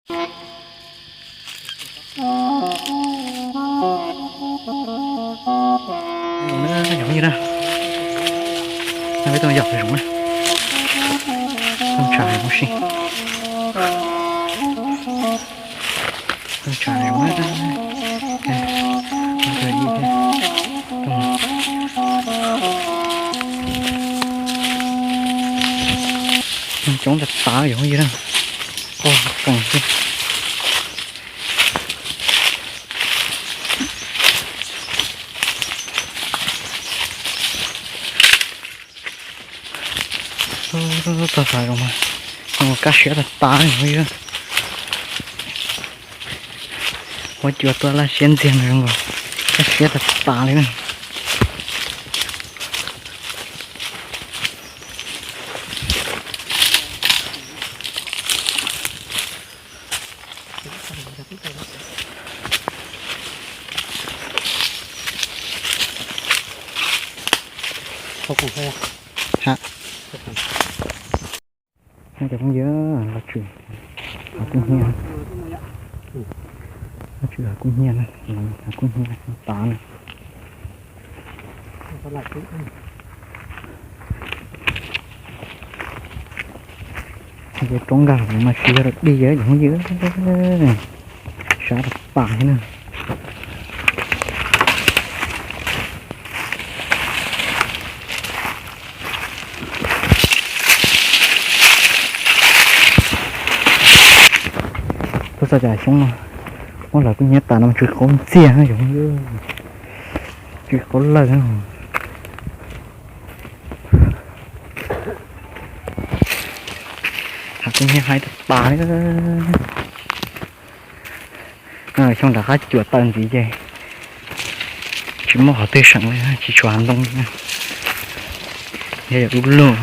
Zoov na, zoov yog na. No peb tuaj yos zoov na. Tuaj tsham zoov si. Tuaj tsham zoov na. Coob tas tas yog yog na. Qoj qees xwb. Txog tas zoo mas, zoo kab siab tas tas li. Huab cua tuaj laj siab ntxiag no zoo nkaus, kab siab tas tas li na. Cov phooj ywg, los tshwm hav kub hnyiab, los tshwm hav kub hnyiab na, hav kub hnyiab tas na. Ces roob nkag mas tsis yog dij, cov phooj ywg, sab tas tas thiab na. Tuaj txog cov xyoob no, muab hlawv kub hnyiab tas no mas tsw qaub ntxiag na, tsw qaub lawg na. Hav kub hnyiab haib tas tas li. Xyoo nram qab cuam tawm ntxiv ces tsis muaj qhov twg seem li, tsis tshuav hav ntoo li na. Yog yam du lug,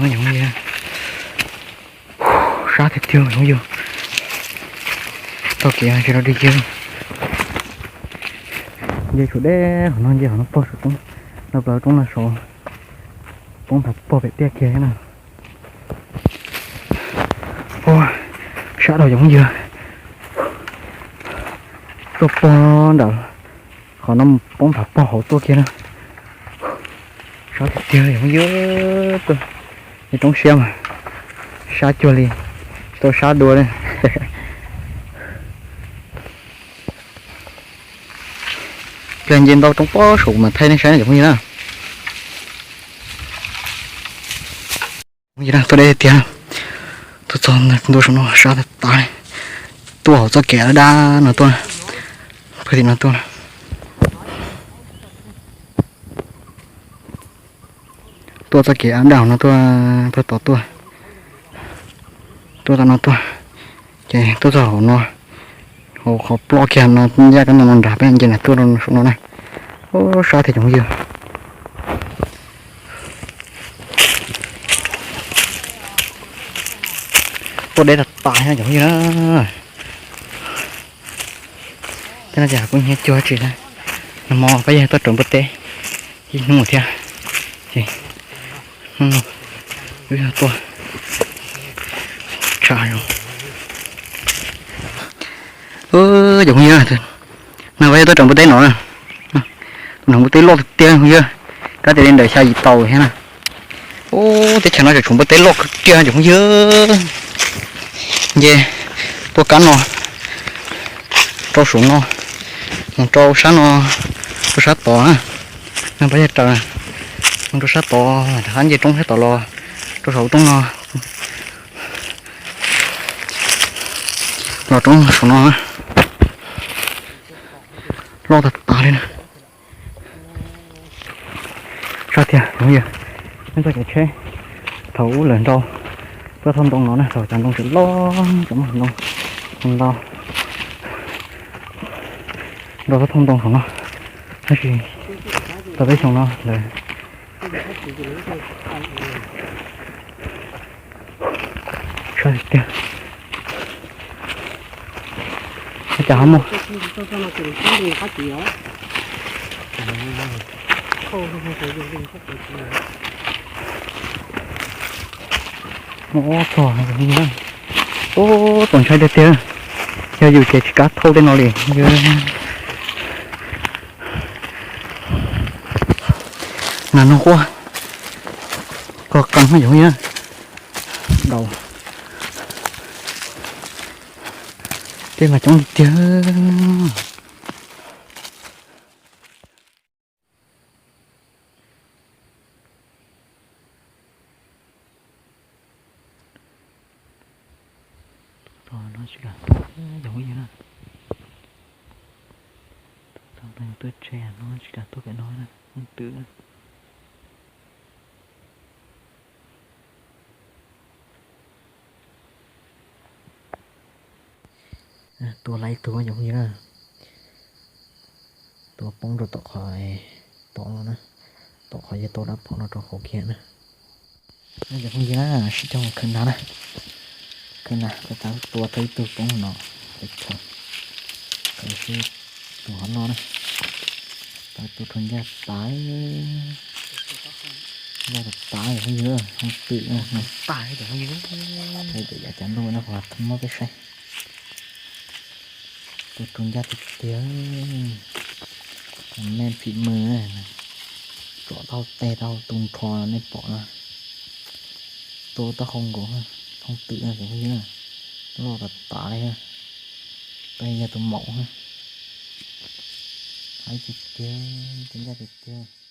sab tiag tiag yog. Tau kev tsis rau dig ywg. Nce tshuav deb qhov no, nce qhov no pog saum roob, no plaws roob no saud, poob nrad pog pem tiaj kiag na. Sab dhau cov phooj ywg, tuaj pog ntawm qhov no mus poob nrad pog hauv tuaj kiag na. Sab tiag tiag cov phooj ywg, roob siab mas sab cuag li tsis tau sab dua li. Pliag nce ntau roob pob saum mas thaij nej saib cov phooj ywg na. Tuaj deb tiag, tuaj txog ntua saum no sab tas tas li. Tuaj hauv txoj kev dab no tuaj, pag tim no tuaj. Tuaj txoj kev dab no tuaj, pag tod tuaj, tuaj tau no tuaj, ces tuaj txog hauv no, hauv qhov ploj kiag no, ncaj kab no nrad peb nce nram tuaj rau saum no na. Ub, sab tiag cov phooj ywg. Tuaj deb tas tas cov phooj ywg na. Tej no ces kuv nyiam cuag tsis na. Nag hmo peb yog tuaj raws npua teb ib hnub thiab, ces hnub no wb yog tuaj tsham zoo. Cov phooj ywg, no peb yog tuaj raws npua teb no na. Tus npua teb loj tiag tiag phooj ywg, kab tias li ntawm xya yim tau thiab na. Ub, teb chaws no tseem tshuav npua teb loj kawg kiag cov phooj ywg. Nce tuaj kab no rau saum no, mus rau sab no, rau sab tod na. No peb yog raws mus rau sab tod, rov qab nce roob sab tod los rau saum roob no, los roob saum no, loj tas tas li na. Sab tiag, nej txoj kev tsheb thaum ub lawm nrau tuaj thauj ntoo no na, thaum cov ntoo tseem loj, cov muaj ntoo ntau, nrau tuaj thauj ntoo saum no, tab sis tau peb xyoo no lawm. Sab tiag. Cas ho muaj muaj ob txog, ub, txaus ntshai tiag tiag. Yog yus ces tsis kav thauj tej no li. Nas no quaj, koj qee yog yog na. Dau, tej mas coob tiag. Tus no tsis kam tuaj, yog phooj ywg na. Tus no tuaj tsev no tsis kam tuaj pem no na, hoob twm na. Tua lawm ib tug yog phooj ywg na. Tua poob rau tom qhov pom no na, tom qhov yog tau dab phom no rau hauv kiag na. Yog phooj ywg na, sib coj mus khawm nas na. Khawm nas, tab tua tau ib tug poob no, tab chaw, khawm sib tus hov no na. Tab tua rau ncaj tas, ncaj tas tas yog phooj ywg, hoob twm na. Peb cov yav cav ntuj no kuv muab peb saib. Tua rau ncaj tiag tiag. Mej phim mws, tsom taub hau teg taub hau tu nrho nej pom na. Tua taub hau nkaus, hoob twm na cov phooj ywg, loj tas tas li. Peb yog tus maum, haib tiag tiag, tua ncaj tiag tiag.